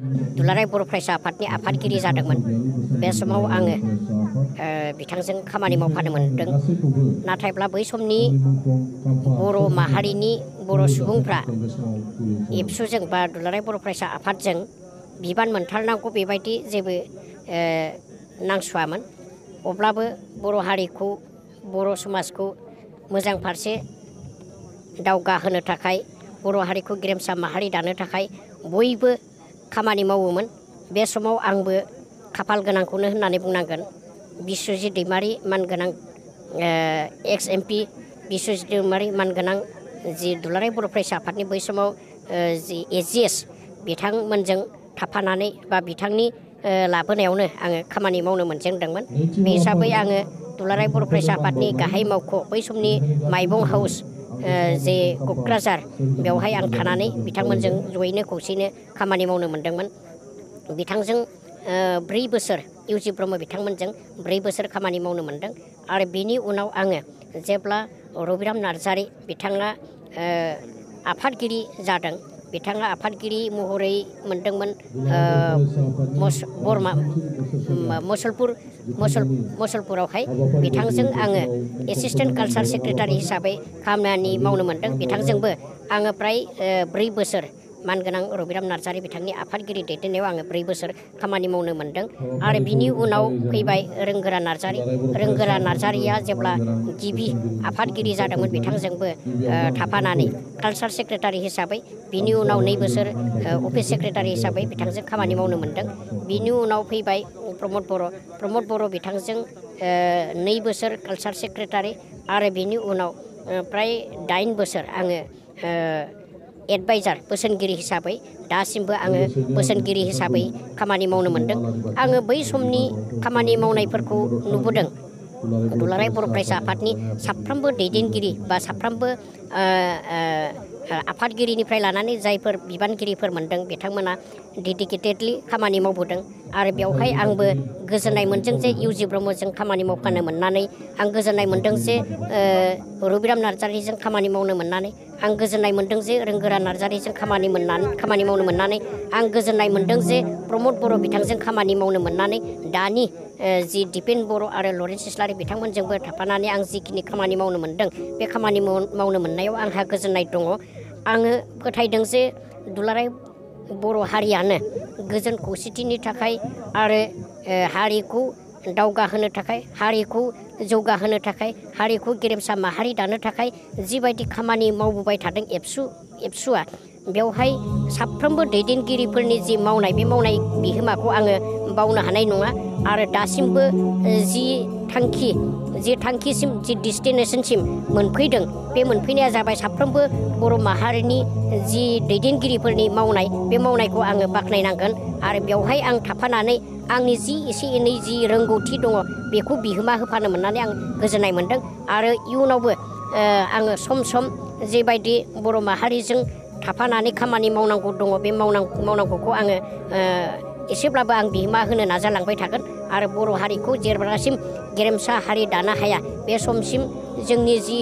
दुलाराय बर' फरायसा आफादनि आफादगिरि जादोंमोन। बे समाव आङो बिथांजों खामानि मावफानो मोनदों। नाथायब्ला बै समनि बर' माहारिनि बर' सुबुंफ्रा एबसुजों बा दुलाराय बर' फरायसा आफादजों बिबान मोनथारनांगौ बेबायदि जेबो नांसुवामोन। अब्लाबो बर' हारिखौ बर' समाजखौ मोजां फारसे दावगाहोनो थाखाय बर' हारिखौ गेरेमसा माहारि दानो थाखाय बयबो खामानि मावोमोन। बे समाव आंबो खाफाल गोनांखौनो होननानै बुंनांगोन। बिस्वजित दैमारि मानगोनां एक्स MP बिस्वजित दैमारि मानगोनां जि दुलाराय बर' फरायसा आफादनि बै समाव जि AGS बिथांमोनजों थाफानानै बा बिथांनि लाबोनायावनो आङो खामानि मावनो मोनजेनदोंमोन। बे हिसाबै आङो दुलाराय बर' फरायसा आफादनि गाहाय मावख' बै समनि माइबं हाउस जे क'क्राझार बेवहाय आं थानानै बिथांमोनजों जयैनो खौसेयैनो खामानि मावनो मोनदोंमोन। बिथांजों 4 बोसोर इउजि ब्रह्म बिथांमोनजों 4 बोसोर खामानि मावनो मोनदों। आरो बिनि उनाव आङो जेब्ला रबिराम नार्जारि बिथाङा आफादगिरि जादों, बिथाङा आफादगिरि महरै मोनदोंमोन मुसलपुरावहाय। बिथांजों आङो एसिस्टेन्ट कालचार सेक्रेटारि हिसाबै खामानि मावनो मोनदों। बिथांजोंबो आङो प्राय 4 बोसोर मानगोनां रबिराम नार्जारि बिथांनि आफादगिरि दैदेननायाव आङो 4 बोसोर खामानि मावनो मोनदों। आरो बिनि उनाव फैबाय रोंगोरा नार्जारि। रोंगोरा नार्जारिया जेब्ला गिबि आफादगिरि जादोंमोन बिथांजोंबो थाफानानै कालचार सेक्रेटारि हिसाबै, बिनि उनाव 2 बोसोर अफिस सेक्रेटारि हिसाबै बिथांजों खामानि मावनो मोनदों। बिनि उनाव फैबाय प्रमद बर'। प्रमद बर' बिथांजों 2 बोसोर कालचार सेक्रेटारि आरो बिनि उनाव प्राय 8 बोसोर आङो एडभाइजार बोसोनगिरि हिसाबै दासिमबो आङो बोसोनगिरि हिसाबै खामानि मावनो मोनदों। आङो बै समनि खामानि मावनायफोरखौ नुबोदों। दुलाराय बर' फरायसा आफादनि साफ्रोमबो दैदेनगिरि बा साफ्रोमबो आफादगिरिनिफ्राय लानानै जायफोर बिबानगिरिफोर मोनदों बिथांमोना डेडिकेटेडलि खामानि मावबोदों। आरो बेवहाय आंबो गोजोननाय मोनदों जे इउजि ब्रह्मजों खामानि मावफानो मोननानै। आं गोजोननाय मोनदों जे रबिराम नार्जारिजों खामानि मावनो मोननानै। आं गोजोननाय मोनदों जे रोंगोरा नार्जारिजों खामानि मावनो मोननानै। आं गोजोननाय मोनदों जे प्रमद बर' बिथांजों खामानि मावनो मोननानै। दानि जि दिपेन बर' आरो लरेन्स इस्लारि बिथांमोनजोंबो थाफानानै आं जिखिनि खामानि मावनो मोनदों बे खामानि मावनो मोननायाव आंहा गोजोननाय दङ। आङो फोथायदों जे दुलाराय बर' हारियानो गोजोन खौसेथिनि थाखाय आरो हारिखौ दावगाहोनो थाखाय, हारिखौ जौगाहोनो थाखाय, हारिखौ गेरेमसा माहारि दानो थाखाय जिबायदि खामानि मावबोबाय थादों एबसुआ, बेवहाय साफ्रोमबो दैदेनगिरिफोरनि जि मावनाय बे मावनाय बिहोमाखौ आङो बावनो हानाय नङा। आरो दासिमबो जि थांखिसिम जि डेस्टिनेसनसिम मोनफैदों, बे मोनफैनाया जाबाय साफ्रोमबो बर' माहारिनि जि दैदेनगिरिफोरनि मावनाय, बे मावनायखौ आङो बाख्नायनांगोन। आरो बेवहाय आं थाफानानै आंनि जि एसे एनै जि रोंगौथि दङ बेखौ बिहोमा होफानो मोननानै आं गोजोननाय मोनदों। आरो इयुनावबो आङो सम सम जेबायदि बर' माहारिजों थाफानानै खामानि मावनांगौ दङ बे मावनांगौखौ आङो एसेब्लाबो आं बिहोमा होनो नाजालांबाय थागोन। आरो बर' हारिखौ जेब्लासिम गेरेमसा हारि दानो हाया बे समसिम जोंनि जि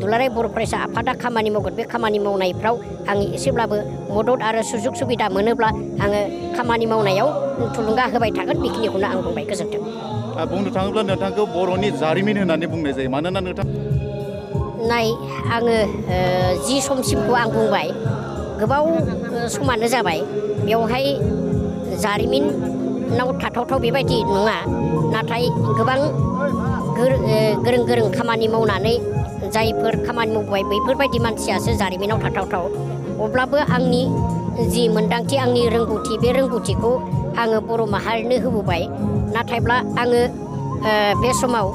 दुलाराय बर' फरायसा आफादा खामानि मावगोन। बे खामानि मावनायफ्राव आं एसेब्लाबो मदद आरो सुजुग सुबिदा मोनोब्ला आङो खामानि मावनायाव थुलुंगा होबाय थागोन। बेखिनिखौनो आं बुंबाय। गोजोन्थों। बुंनो थाङोब्ला नोंथांखौ बर'नि जारिमिन होननानै बुंनाय जायो। मानोना नोंथां आङो जि समसिमखौ आं बुंबाय, गोबाव समानो जाबाय। बेवहाय जारिमिनाव थाथावथाव बेबायदि नङा। नाथाय गोबां गोरों खामानि मावनानै जायफोर खामानि मावबाय बैफोरबायदि मानसियासो जारिमिनाव थाथावथाव। अब्लाबो आंनि जि मोन्दांथि, आंनि रोंगौथि, बे रोंगौथिखौ आङो बर' माहारिनो होबोबाय। नाथायब्ला आङो बे समाव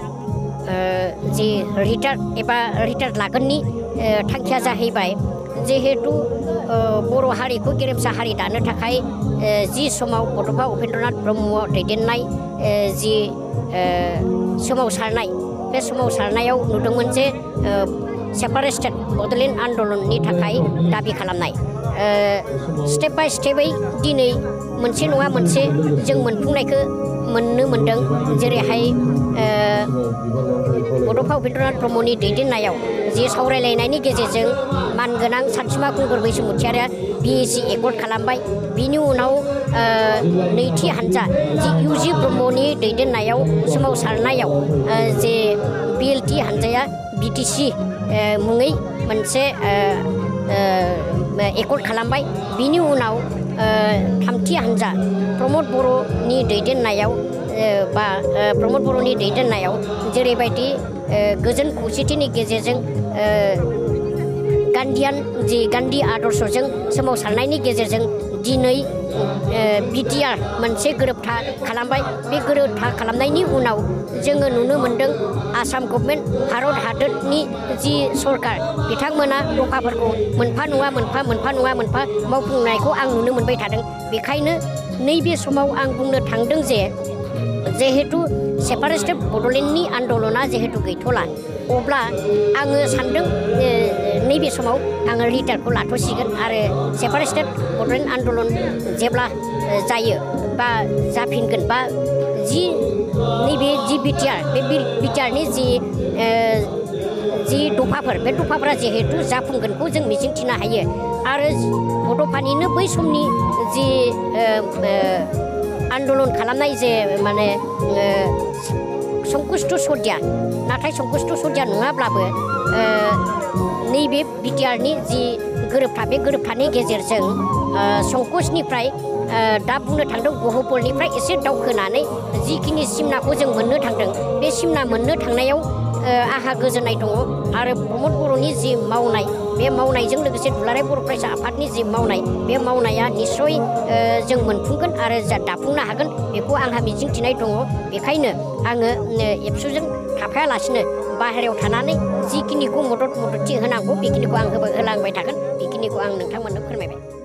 जि रिटायार लागोननि थांखिया जाहैबाय, जिहेतु बर' हारिखौ गेरेमसा हारि दानो थाखाय जि समाव बड'फा उपेन्द्रनाथ ब्रह्म दैदेननाय जि सोमावसारनाय, बे सोमावसारनायाव नुदोंमोन जे सेपारेटेड बड'लेण्ड आन्दलननि थाखाय दाबि खालामनाय स्टेप बाय स्टेपै दिनै मोनसे नङा मोनसे जों मोनफुंनायखौ मोननो मोनदों। जेरैहाय बड'फा उपेन्द्रनाथ ब्रह्मनि दैदेननायाव जि सावरायलायनायनि गेजेरजों मानगोनां सानसुमा खुंगुर बैसोमुथियारिया BAC एकर्ड खालामबाय। बिनि उनाव नैथि हानजा जि इउजि ब्रह्मनि दैदेननायाव सोमावसारनायाव जे बिएलटि हानजाया बिटिसि मुङै मोनसे एकर्ड खालामबाय बिनि उनाव थामथि हानजा प्रमद बर'नि दैदेननायाव बा प्रमद बर'नि दैदेननायाव जेरैबायदि गोजोन खौसेथिनि गेजेरजों गान्धी आदर्शजों सोमावसारनायनि गेजेरजों दिनै बिटिआर मोनसे गोरोबथा खालामबाय बे गोरोबथा खालामनायनि उनाव जोङो नुनो मोनदों आसाम गभर्नमेन्ट भारत हादरनि जि सरकार बिथांमोना दफाफोरखौ मोनफा नङा मोनफा मावफुंनायखौ आं नुनो मोनबाय थादों बेखायनो नैबे समाव आं बुंनो थांदों जे जिहेतु सेपारेटिस्ट बड'लेण्डनि आन्दलना जिहेतु गैथ'ला अब्ला आङो सानदों नैबे समाव आङो रिटायारखौ लाथ'सिगोन आरो सेपारेटिस्ट बड'लेण्ड आन्दलन जेब्ला जायो बा जाफिनगोन बा नैबे जि बिटिआर बे बिटिआरनि जि दफाफोर बे दफाफोरा जिहेतु जाफुंगोनखौ जों मिजिंथिनो हायो आरो बड'फानिनो बै समनि जि आन्दलन खालामनाय जे माने संकुष्ट सदिया नाथाय संकुष्ट सदिया नङाब्लाबो नैबे बिटिआरनि जि गोरोबथा बे गोरोबथानि गेजेरजों संकुसनिफ्राय दा बुंनो थांदों गहपुरनिफ्राय एसे दावखोनानै जिखिनि सिमनाखौ जों मोननो थांदों बे सिमना मोननो थांनायाव आहा गोजोननाय दङ आरो प्रमद बर'नि जि मावनाय बे मावनायजों लोगोसे दुलाराय बर' फरायसा आफादनि जि मावनाय बे मावनाया निस्सय जों मोनफुंगोन आरो दाफुंनो हागोन बेखौ आंहा मिजिंथिनाय दङ बेखायनो आङो एबसुजों थाफायालासिनो बाहेरायाव थानानै जिखिनिखौ मददथि होनांगौ बेखिनिखौ आं होलांबाय थागोन बेखिनिखौ आं नोंथांमोननो फोरमायबाय।